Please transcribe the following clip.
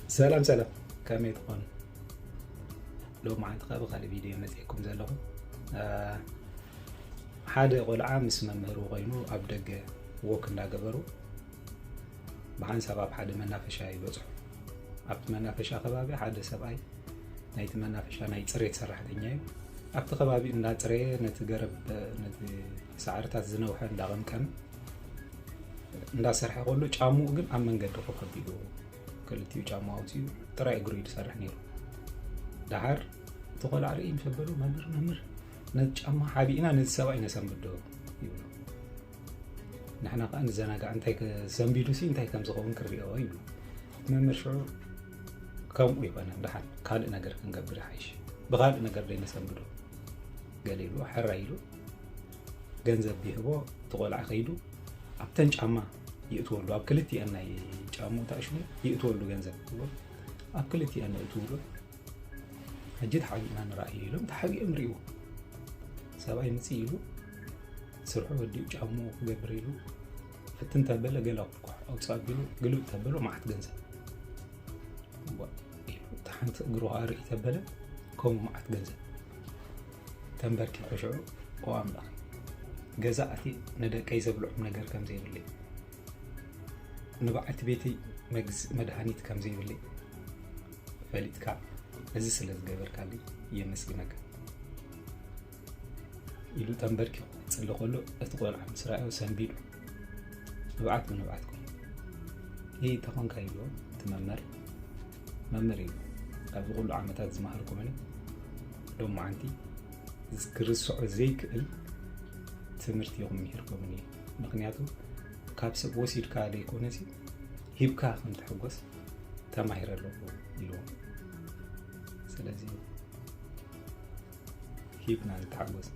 ሰላም ሰላም፣ ከመይ ትኾኑ? ሎማዓንቲ ከኣ ብኻልእ ቪድዮ መፂኤኩም ዘለኹ። ሓደ ቆልዓ ምስ መምህሩ ኮይኑ ኣብ ደገ ወክ እንዳገበሩ ብሓንሳብ ኣብ ሓደ መናፈሻ ይበፅሑ። ኣብቲ መናፈሻ ከባቢ ሓደ ሰብኣይ ናይቲ መናፈሻ ናይ ፅሬት ሰራሕተኛ እዩ። ኣብቲ ከባቢ እንዳፅረየ ነቲ ገረብ፣ ነቲ ሳዕርታት ዝነውሐ እንዳቐምቀመ እንዳሰርሐ ከሎ ጫምኡ ግን ኣብ መንገዲ ኮፍ ኣቢሉ ክልቲኡ ጫማ ኣውፂኡ ጥራይ እግሩ እዩ ዝሰርሕ ነይሩ። ደሓር እቲ ቆልዓ ርእይ ምስ ኣበሉ፣ "መምህር፣ መምህር፣ ነቲ ጫማ ሓቢእና ነዚ ሰብኣይ ነሰንብዶ?" ይብሉ። ንሕና ከኣ ንዘናጋዕ፣ እንታይ ከ-፣ ሰንቢዱሲ እንታይ ከም ዝኸውን ክሪኦ ይብሉ። መምህር ሽዑ ከምኡ ይኾነ፣ ደሓን ካልእ ነገር ክንገብር ይሓይሽ፣ ብኻልእ ነገር ደይ ነሰንብዶ ገለ ይብሉ። ሕራይ ኢሉ ገንዘብ ይህቦ። እቲ ቆልዓ ከይዱ ኣብተን ጫማ ይእትወሉ፣ ኣብ ክልቲኣን ናይ ጫምኡ ተኣሽሙ ይእትወሉ ገንዘብ። ኣብ ክልቲኣን ይእትውሉ። ሕጂ ተሓቢእና ንረኣዮ ኢሎም ተሓቢኦም ርእይዎ። ሰብኣይ ምፅእ ኢሉ ስርሑ ወዲኡ ጫምኡ ክገብር ኢሉ ፍትን ተበለ፣ ገለ ኣውፅእ ኣቢሉ ግልብጥ ተበሎ መዓት ገንዘብ። እዋ ኢሉ እታ ሓንቲ እግሩ ከዓ ርእይ ተበለ፣ ከምኡ መዓት ገንዘብ። ተንበርኪኹ ሽዑ፣ "ኦ ኣምላኽ፣ ገዛ ኣትየ ንደቀይ ዘብልዖም ነገር ከም ዘይብለይ፣ ንበዓልቲ ቤተይ መግዝ መድሃኒት ከም ዘይብለይ ፈሊጥካ፣ እዚ ስለ ዝገበርካለይ የመስግነካ" ኢሉ ተንበርኪኹ ክጽሊ ከሎ፣ እቲ ቆልዓ ምስ ረኣዮ ሰንቢዱ፣ ንብዓት ብንብዓት ኮይኑ፣ "ይህ ተኾንካ?" ኢልዎ እቲ መምህር። "መምህር" ኢሉ፣ "ኣብዚ ኩሉ ዓመታት ዝመሃርኩምኒ ሎማዓንቲ ክርስዖ ዘይክእል ትምህርቲ ኢኹም ምሂርኩምኒ። ምኽንያቱ ካብ ሰብ ወሲድካ ዘይኮነሲ ሂብካ ከም ትሕጎስ ተማሂረ ኣለኹ" ኢልዎ። ስለዚ ሂብና ንተሓጎስ።